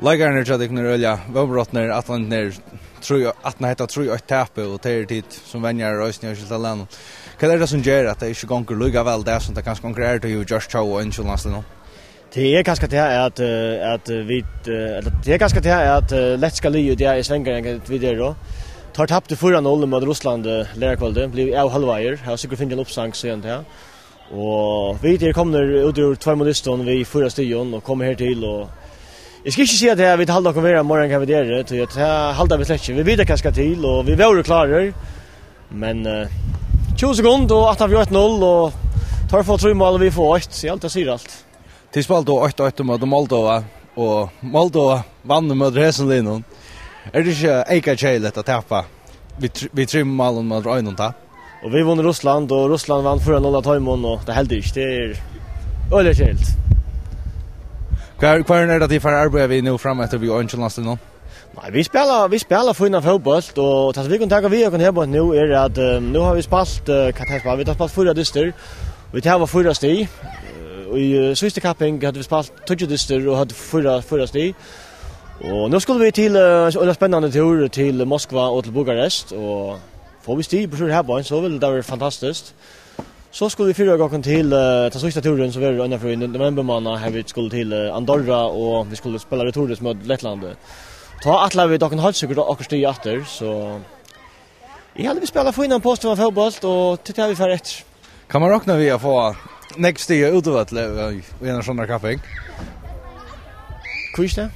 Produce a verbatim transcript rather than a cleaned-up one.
Leikararnir hjá tykkum eru øgiliga vónbrotnir, ætlanin er trý, ætlan hetta trý eitt tapið, og tey eru tit sum venjarar eisini í skilta landinum. Hvat er tað sum ger at tað ikki gongur líka væl í dag sum tað kanska onkur aðrir tíð hevur gjørt hjá og inn hjá landsliðnum? Tað er kanska tað at, eh, at, eh, vit, eh, ella tað er kanska tað at, eh, lettiska liðið í dag er svangari enn vit eru. Teir taptu fýra null móti Russlandi, eh, leygarkvøldið, blivu avhálvaðir, hava sikkurt fingið ein uppsang síðan tað. Og vit eru komnir út úr tveimum dystum við fýra stigum og koma her til, og eg skal ikki siga tað at vit halda okkum vera meira enn hvat vit eru, tí at tað halda vit slett ikki. Vit vita hvat skal til, og vit vóru klárir. Men, eh, tjúgu sekund, og aftan fyri eitt null, og teir fáa trý mál, og vit fáa eitt, so alt tað sigur alt. Tit spældu eitt eitt móti Moldova, og Moldova vann móti hesum liðnum. Er tað ikki eyka keðiligt at tapa við tr-, við trimum málum móti einum tá? Og vit vunnu Russland, og Russland vann fýra null av teimum, og tað helt ikki. Tað er øgiliga keðiligt. Hvar, hvar er tað tit fara at arbeiða við nú frameftir við einum landsliðnum? Nei, vit spæla, vit spæla fínan fótbólt, og tað sum vit kunnu taka við okkum her beint nú er at, eh, nú hava vit spælt, eh, hvat hava vit spælt? Vit hava spælt fýra dystir. Vit hava fýra stig. Eh, í, eh, síðstu kapping høvdu vit spælt tíggju dystir og høvdu fýra, fýra stig. Og nú skulu vit til, eh, ein spennandi túr til Moskva og til Bukarest, og fáa vit stig burtur her beint, so vil tað vera fantastiskt. So skulu vit fyri okkum til, eh, tann síðsta túrin, sum verður einaferð í november mánað, har vit skulu til, eh, Andorra, og vit skulu spæla returdyst móti Lettlandi. Tá ætla vit okkum heilt sikkurt okkurt stig aftur, so eg haldi, vit spæla fínan, positivan fótbólt, og tað er tað, vit fara eftir. Kann man rokna við at fáa nógv stig á útivølli í, í eini sovorðnari kapping? Hví ikki tað?